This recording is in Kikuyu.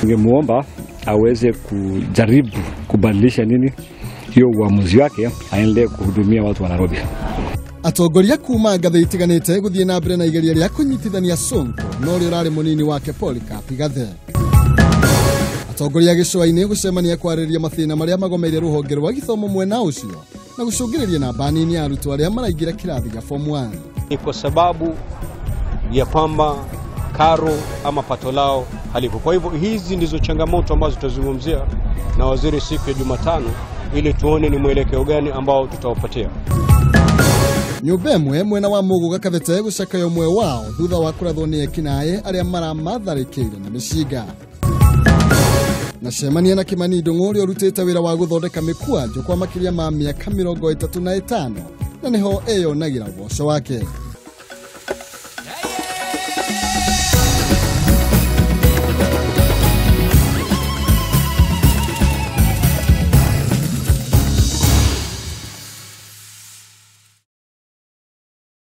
Ningemuomba aweze kujaribu kubadilisha nini hiyo uamuzi wake, aendelee kuhudumia watu wa Nairobi. Atongoria kuma ngathĩ itiganĩte gũthiĩ na mbere na igeria rĩa kũnyitithania Sonko na ũrĩa ũrarĩ mũnini wake Polycarp Igathe. Atongoria gĩcũa-inĩ gũcemania kwarĩrĩria mathĩna marĩa magomeire rũhonge rwa gĩthomo mwena ũcio na gũcũngĩrĩria namba nini ya arutwo arĩa maraingĩra kĩrathi gĩa form 1. Ni kwa sababu ya kwamba karo ama pato lao halipo. Kwa hivyo hizi ndizo changamoto ambazo tutazungumzia na waziri siku ya Jumatano ili tuone ni mwelekeo gani ambao tutawapatia. Nyũmba ĩmwe mwena wa Muguga Kabete gũcakaya ũmwe wao thutha wa kũrathwo nĩ ekinaĩ arĩa maramatharĩkĩire na mĩcinga. Na cemania na Kimani Ndung'u ũrĩa ũrutĩte wĩra wa gũthondeka mĩkwanjo kwa makĩria ma mĩaka 35 na nĩho eyonagĩra ũboco wake.